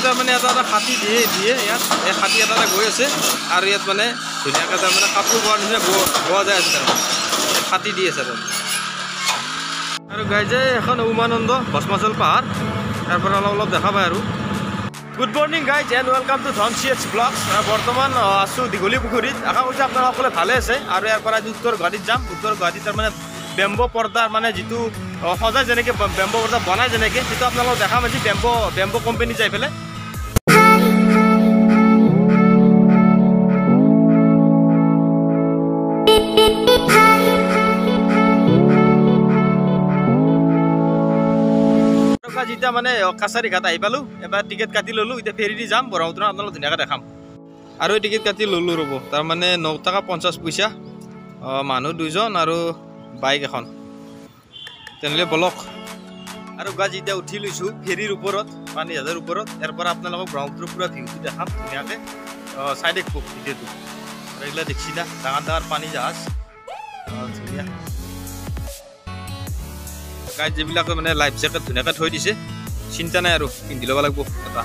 তাৰমানে এটা এটা খাটি দিয়ে দিয়ে ইয়াত এই খাটি এটা এটা গৈ আছে আৰু ইয়াত মানে ধুনীয়াকৈ তাৰমানে কাপোৰ বোৱাৰ নিচিনা বোৱা যায় আছে, তাৰমানে খাটি দি আছে। আৰু গাইজে এখন উমানন্দ ভস্মাচল পাহাৰ, তাৰ পৰা অলপ অলপ দেখা পায়। আৰু good morning guys and welcome to Dhan C H blogs. বৰ্তমান আছোঁ দীঘলী পুখুৰীত। আশা কৰিছোঁ আপোনালোক সকলোৱে ভালে আছে। আৰু ইয়াৰ পৰা আজি উত্তৰ গুৱাহাটীত যাম। উত্তৰ গুৱাহাটীত তাৰমানে বেম্ব পৰ্দাৰ মানে যিটো সজাই যেনেকৈ বেম্ব পৰ্দা বনায় যেনেকৈ, সেইটো আপোনালোকক দেখাম আজি বেম্ব কোম্পানী যাই পেলাই। যেতিয়া মানে কাছাৰী ঘাট আহি পালোঁ, এবাৰ টিকেট কাটি ল'লোঁ। এতিয়া ফেৰী দি যাম ব্ৰহ্মপুত্ৰ, আপোনালোক ধুনীয়াকৈ দেখাম। আৰু এই টিকেট কাটি ল'লোঁ ৰ'ব, তাৰমানে 9 টকা 50 পইচা, মানুহ 2জন আৰু বাইক এখন। তেনেহ'লে বলক। আৰু গাছ এতিয়া উঠি লৈছোঁ ফেৰীৰ ওপৰত, পানী জাহাজৰ ওপৰত। ইয়াৰ পৰা আপোনালোকক ব্ৰহ্মপুত্ৰ পূৰা ভিউটো দেখাম ধুনীয়াকৈ, চাই দেখব ভিডিঅ'টো। আৰু এইগিলা দেখছি না, ডাঙৰ ডাঙৰ পানী জাহাজ, ধুনীয়া। গাইড যিবিলাকে মানে লাইফ জেকেট ধুনীয়াকৈ থৈ দিছে, চিন্তা নাই আৰু পিন্ধি ল'ব লাগিব এটা।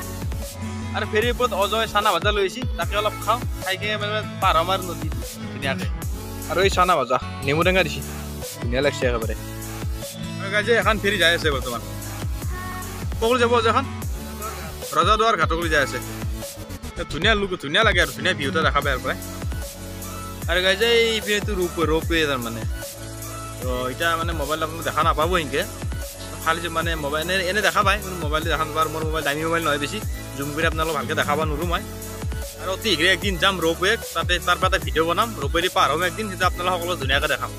আৰু ফেৰীৰ ওপৰত অজয় চানা ভাজা লৈ আহিছে, তাকে অলপ খাওঁ, খাই কিনে মানে পাৰ হ'ম আৰু নদীত ধুনীয়াকৈ। আৰু এই চানা ভাজা নেমু টেঙা দিছে, ধুনীয়া লাগছে একেবাৰে। আৰু গাইজে এখন ফেৰী যাই আছে বৰ্তমান। ক'লৈ যাব অজয়? এখন ৰজাদুৱাৰ ঘাটলৈ যাই আছে। ধুনীয়া লুক, ধুনীয়া লাগে আৰু ধুনীয়া ভিউ এটা দেখা পায় ইয়াৰ পৰাই। আৰু গাইজে এইপিনেতো ৰ'পৱে তাৰমানে। তো এতিয়া মানে মোবাইল আপোনালোক দেখা নাপাব এনেকৈ, খালি মানে মোবাইল এনে দেখা পায়, কিন্তু মোবাইল দেখা নাপায়। মোৰ মোবাইল দামী মোবাইল নহয়, বেছি জুম কৰি আপোনালোক ভালকৈ দেখাব নোৱাৰোঁ মই। আৰু অতি শীঘ্ৰে একদিন যাম ৰ'পৱে, তাতে তাৰ পৰা এটা ভিডিঅ' বনাম, ৰ'পৱেদি পাৰ হ'ম একদিন, সেইটো আপোনালোক সকলো ধুনীয়াকৈ দেখাম।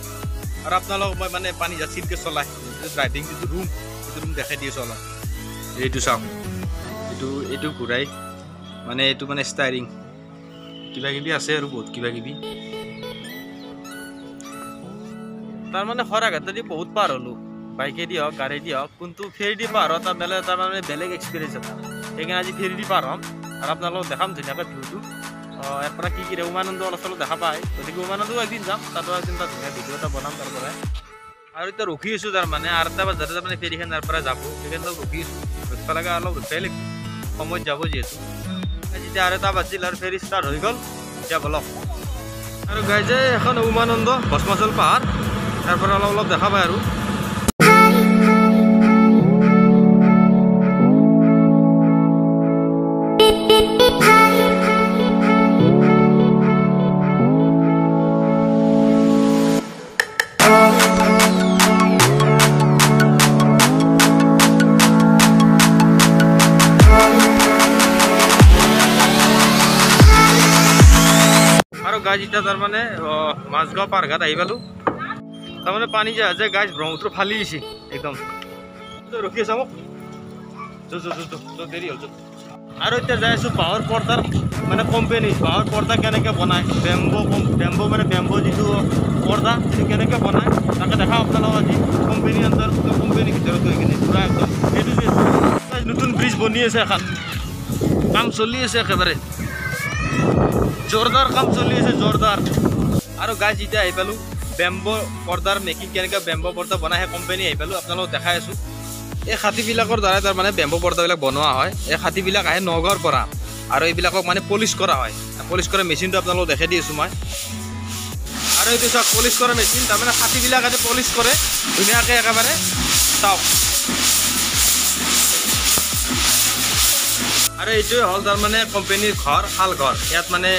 আৰু আপোনালোক মই মানে পানী জাহাজ চিনকৈ চলাই যিটো ড্ৰাইভিং যিটো ৰুম, সেইটো ৰুম দেখাই দি আছোঁ অলপ। এইটো চাওক, এইটো ঘূৰাই মানে এইটো মানে ষ্টাইৰিং কিবা কিবি আছে আৰু বহুত কিবা কিবি। তাৰমানে শৰাঘাটেদি বহুত পাৰ হ'লোঁ, বাইকেদি হওক গাড়ীদি হওক, কিন্তু ফেৰী দি পাৰ হোৱা বেলেগ তাৰমানে বেলেগ এক্সপিৰিয়েঞ্চ এটা। সেইকাৰণে আজি ফেৰী দি পাৰ হ'ম আৰু আপোনালোকক দেখাম ধুনীয়াকৈ ভিউটো। ইয়াৰ পৰা কি কি উমানন্দ অলপ চলপ দেখা পায়, গতিকে উমানন্দও একদিন যাম, তাতো একদিন তাত ধুনীয়া ভিডিঅ' এটা বনাম তাৰ পৰাই। আৰু এতিয়া ৰখি আছোঁ তাৰমানে 8টা বজাতে তাৰমানে ফেৰীখন ইয়াৰ পৰা যাব, সেইকাৰণে অলপ ৰখি আছোঁ। ৰখিব লাগে অলপ ৰখিবাই লাগিব, সময়ত যাব যিহেতু। যেতিয়া 2:30 বাজিল আৰু ফেৰী ষ্টাৰ্ট হৈ গ'ল, এতিয়া বলক। আৰু গাইজে এখন উমানন্দ ভস্মাচল পাহাৰ, তাৰ পৰা অলপ অলপ দেখা পায়। আৰু গাছ এতিয়া তাৰমানে মাজগাঁও পাৰঘাট আহি পালোঁ। তাৰমানে পানী জাহাজে গাছ ব্ৰহ্মপুত্ৰ ফালি দিছে একদম। ৰখি আছে মোক, দেৰি হ'ল। আৰু এতিয়া যাই আছোঁ বাঁহৰ পৰ্দাৰ মানে কোম্পানী, বাঁহৰ পৰ্দা কেনেকৈ বনায়, বেম্ব মানে বেম্ব যিটো পৰ্দা সেইটো কেনেকৈ বনায় তাকে দেখাওঁ আপোনালোকক আজি। কোম্পানীৰ আণ্ডাৰ, কোম্পানীৰ ভিতৰত গৈ কিনে পূৰা একদম। সেইটো যে নতুন ব্ৰিজ বনি আছে এখন, কাম চলি আছে একেবাৰে জোৰদাৰ কাম চলি আছে, জোৰদাৰ। আৰু গাইজ এতিয়া আহি পালোঁ বেম্ব পৰ্দাৰ মেকিং কেনেকৈ বেম্ব পৰ্দা বনায় সেই কোম্পানী আহি পালোঁ, আপোনালোকক দেখাই আছোঁ। এই খাটিবিলাকৰ দ্বাৰাই তাৰমানে বেম্ব পৰ্দাবিলাক বনোৱা হয়। এই খাটিবিলাক আহে নগাঁৱৰ পৰা আৰু এইবিলাকক মানে পলিচ কৰা হয়। পলিচ কৰা মেচিনটো আপোনালোকক দেখাই দি আছোঁ মই। আৰু এইটো চাওক পলিচ কৰা মেচিন, তাৰমানে খাটিবিলাক ইয়াতে পলিচ কৰে ধুনীয়াকৈ একেবাৰে। চাওক, আৰু এইটোৱে হ'ল তাৰমানে কোম্পানীৰ ঘৰ, শালঘৰ। ইয়াত মানে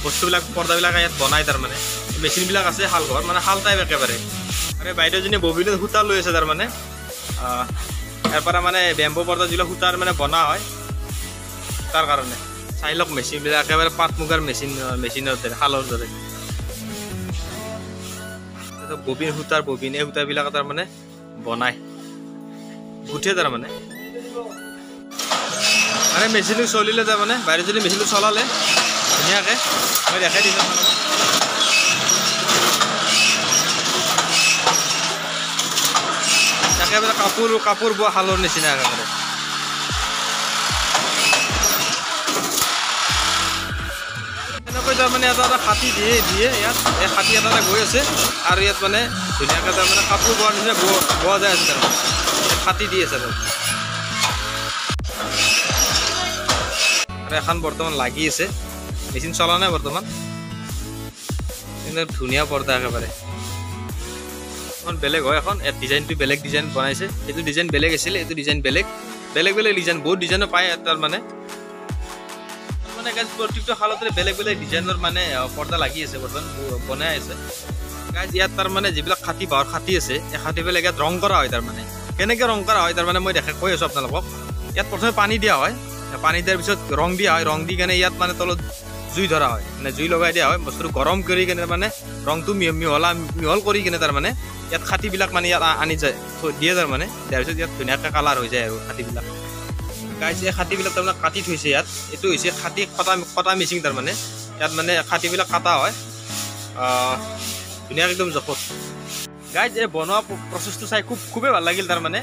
বস্তুবিলাক পৰ্দাবিলাক ইয়াত বনায়, তাৰমানে মেচিনবিলাক আছে, শালঘৰ মানে শাল টাইপ একেবাৰে। আৰু বাইদেউজনী ববিনত সূতা লৈ আছে, তাৰমানে ইয়াৰ পৰা মানে বেম্ব পৰ্দা যিবিলাক সূতাৰ মানে বনা হয় তাৰ কাৰণে। চাই লওক মেচিনবিলাক একেবাৰে পাট মুগাৰ মেচিনৰ দৰে, শালৰ দৰে। ববিন সূতাৰ ববিন, এই সূতাবিলাক তাৰমানে বনায় গুঠে তাৰমানে। মানে মেচিনটো চলিলে তাৰমানে বাইদেউজনী মেচিনটো চলালে ধুনীয়াকৈ, মই দেখাই দিছোঁ আপোনালোকক। একেবাৰে কাপোৰ বোৱা শালৰ নিচিনা একেবাৰে। এনেকৈ তাৰমানে এটা এটা খাটি দিয়ে দিয়ে ইয়াত, এই খাটি এটা এটা গৈ আছে আৰু ইয়াত মানে ধুনীয়াকৈ তাৰমানে কাপোৰ বোৱাৰ নিচিনা বোৱা যায় আছে, তাৰমানে খাটি দি আছে। তাৰমানে আৰু এখন বৰ্তমান লাগি আছে, মেচিন চলা নাই বৰ্তমান। কিন্তু ধুনীয়া পৰ্দা একেবাৰে, এখন বেলেগ হয় এখন। ইয়াত ডিজাইনটো বেলেগ ডিজাইন বনাইছে, এইটো ডিজাইন বেলেগ আছিলে, এইটো ডিজাইন বেলেগ, বেলেগ বেলেগ ডিজাইন, বহুত ডিজাইনো পায় ইয়াত তাৰমানে। মানে গাইজ প্ৰত্যেকটো শালতে বেলেগ বেলেগ ডিজাইনৰ মানে পৰ্দা লাগি আছে বৰ্তমান, বনাই আছে গাইজ। ইয়াত তাৰমানে যিবিলাক খাটি বাঁহৰ খাটি আছে, এই খাটিবিলাক ইয়াত ৰং কৰা হয় তাৰমানে। কেনেকৈ ৰং কৰা হয় তাৰমানে মই দেখা কৈ আছোঁ আপোনালোকক। ইয়াত প্ৰথমে পানী দিয়া হয়, পানী দিয়াৰ পিছত ৰং দিয়া হয়, ৰং দি কেনে ইয়াত মানে তলত জুই ধৰা হয়, মানে জুই লগাই দিয়া হয়, বস্তুটো গৰম কৰি কেনে মানে ৰংটো মিহল কৰি কেনে তাৰমানে ইয়াত খাটিবিলাক মানে ইয়াত আনি যায় থৈ দিয়ে তাৰমানে। দিয়াৰ পিছত ইয়াত ধুনীয়াকৈ কালাৰ হৈ যায় আৰু খাটিবিলাক। গাইজ এই খাটিবিলাক তাৰমানে কাটি থৈছে ইয়াত। এইটো হৈছে খাটি কটা মেচিন তাৰমানে, ইয়াত মানে খাটিবিলাক কটা হয় ধুনীয়াকৈ একদম জোখত। গাইজ এই বনোৱা প্ৰচেছটো চাই খুবেই ভাল লাগিল তাৰমানে,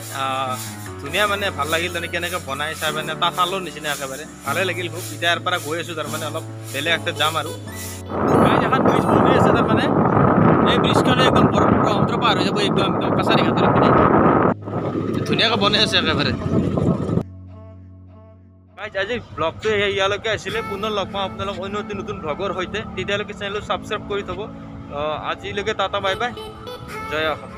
ধুনীয়া মানে ভাল লাগিল তাৰমানে কেনেকৈ বনাই চাই, মানে তাঁতশালৰ নিচিনা একেবাৰে ভালে লাগিল খুব। এতিয়া ইয়াৰ পৰা গৈ আছোঁ তাৰমানে, অলপ বেলেগ এঠাইত যাম আৰু। গাইজ এখন ব্ৰিজ বনি আছে তাৰমানে, এই ব্ৰিজখনে একদম ব্ৰহ্মপুত্ৰ পাৰ হৈ যাব একদম একদম কাছাৰী ঘাটৰ পিনে, ধুনীয়াকৈ বনাই আছে একেবাৰে। গাইজ আজি ব্লগটো ইয়ালৈকে আছিলে, পুনৰ লগ পাম আপোনালোক অন্য এটি নতুন ব্লগৰ সৈতে। তেতিয়ালৈকে চেনেলটো ছাবস্ক্ৰাইব কৰি থ'ব। আজিলৈকে টাটা, বাই বাই, জয় অসম।